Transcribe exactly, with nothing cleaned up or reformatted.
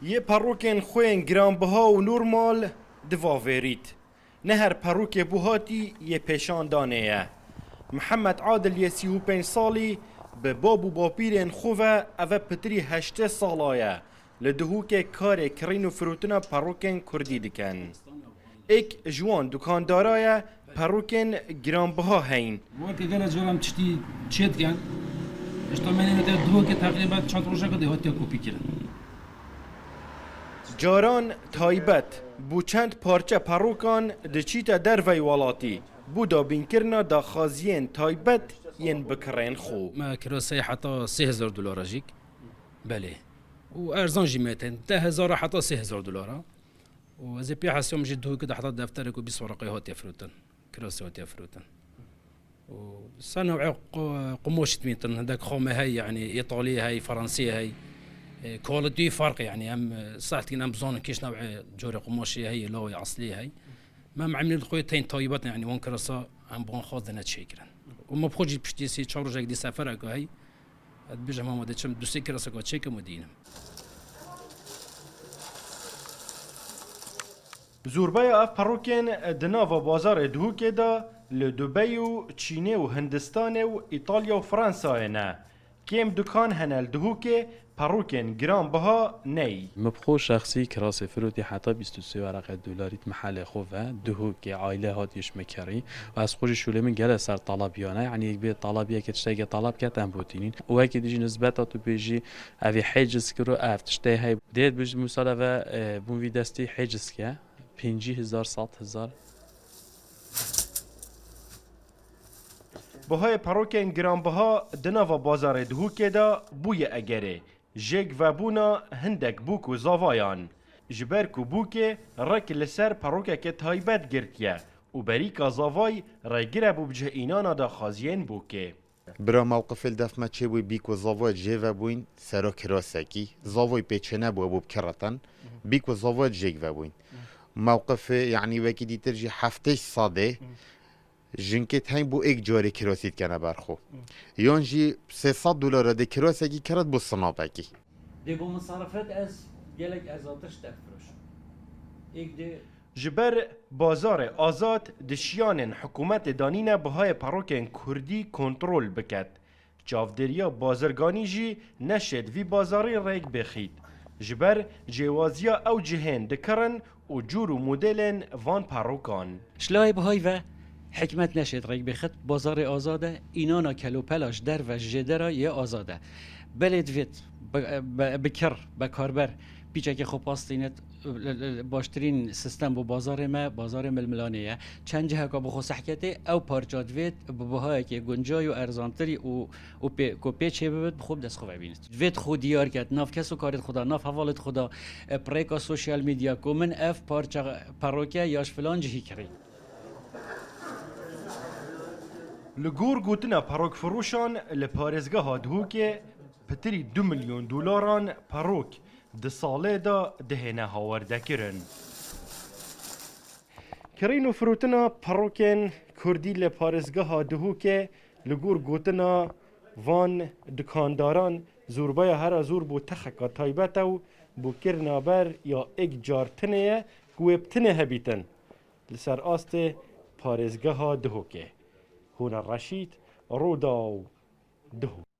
Yê perokên xwe yên giranbiha û normal divavêrît. Ne her perokê buhatî yê pêşandanê ye. Mihemed Adil yê sî û pênc salî bi bab û bapîrên xwe ve eve pitirî heştê sala ye. Li Duhokê karê kirîn û firotina perokên kurdî dikin. Êk ji wan dukandara ye, perokên giranbiha heyîn. Weke gelek caran tiştî çêdikin. Hişta me nêvete Duhokê teqrîben çend rojeke dê hatiye kopî kirin. Caran taybet, bo çend parçe perokan diçîte dervey welatî, bo dabînkirina daxwaziyên taybet yên bi kirên xwe. Me kiraseyê heta sê hezar dolara jîk. Belê. Û erzan jî me tên, deh hezar heta sê hezar dolara. Û ez ê pê hesiyam jî Duhokê de heta defterek û bîst weraqê hatiye firotin. Kirasê hatiye firotin. Û ser new'ê qu-, qumaş dibîtin, hindek xame hey, yanî Îtalî hey, Fransî hey. E, quality farq yanî, em, e, sahtîn em zanin kîş new'ê corê qumaşê hey, lawê eslî hey. Me emînê xwe tên taybet, yanî wan kirasa em bi wan xwaz dine çêkirin. Û me bi xwe jî piştî sê çar rojek dî seferek hey. Ez dibêjim hema dê çim du sê kiraseka çêkim û dînim. Zorbeya ev perokên di nava bazarê Duhokê de li Dubey û Çînê û Hindistanê û Îtalya û Fransayê ne. Kêm dukan hene li Duhokê perokên giranbiha ney. Min bi xwe şexsî kirasê firotî heta bîst û sê weraqê dolarî di mehelê xwe ve, Duhokê, aîle hatiye ji min kirî. Û ez xwe jî şûlê min gelek ser talabiyan e. Yanî yek bê talabiyeke tiştekê talab ket em botînîn. Û wekî dijî nisbeta tu bêjî, evî hêciz kiro, ev tiştê hey. Dê dibêjî misal eve, e, bûn vî destî hêciz ke. Pêncî hezar, sed hezar. Bihayê perokên giranbiha di nava bazarê Duhokê de bûye egerê. Jêk vebûna hindek bûk û zavayan. Ji ber ku bûkê rek li ser perokeke taybet girtiye û berîka zavay rêgire bû bi cih înana daxwaziyên bûkê. Bira mewqifê li def me çêbûyî bîk û zavoyê jê vebûyîn sero kirasekî. Zavoyî pê çênebûye bû bi kiratin. Bîk û zavoyê jêk vebûyîn. Mewqifê, yanî wekî dîtir jî heftê sedê jinkê teyn bû êk carê kirasî dikene ber xwe. Yan jî sê sed dolara dê kirasekî kirit bû sinapekî. Dê bo misarifet ez gelek erzantir ji te firoşim. Êk dê Ji ber bazarê azad di şiyanên hikûmetê danîne bihayê perokên kurdî kontrol biket. Çavdêriya bazirganî jî neşêt vî bazarî rêk bixît. Ji ber cêwaziya ew cihên dikirin û cûr û modêlên van perokan. Ji layê bihayî ve hikûmet neşêt rêk bixit, bazarê azad e, înana kelopela ji derve ji jêdera yê azad e. Belê divêt bi, bi, bi kir, bekarber pîçekê xwe pastînit, li, li, baştirîn sistem bo bazarê me, bazarê milmilanê ye. Çend ciheka bi xwe sehketê, ew parça divêt bi bihayekê guncay û erzantirî û, û pê, ku pê çê bibit, bi xwe bi dest xwe ve bînit. Divêt xwe diyar ket, nav kes û karêt xwe da, nav hevalêt xwe da, e, bi rêka sosyal medya, ku min ev parça peroke ya ji filan cihî kirî. Li gor gotina perokfiroşan li parêzgeha Duhokê, pitirî du milyon dolaran perok di salê de dihêne hawerdekirin. Kirîn û firotina perokên kurdî li parêzgeha Duhokê, li gor gotina van dukandaran, zorbeya here zor bo texeka taybet e û bo kirina ber ya êk car tinê ye ku wê bi tinê hebîtin. Li ser astê parêzgeha Duhokê. Hûna Reşîd, Rûdaw, Duhok.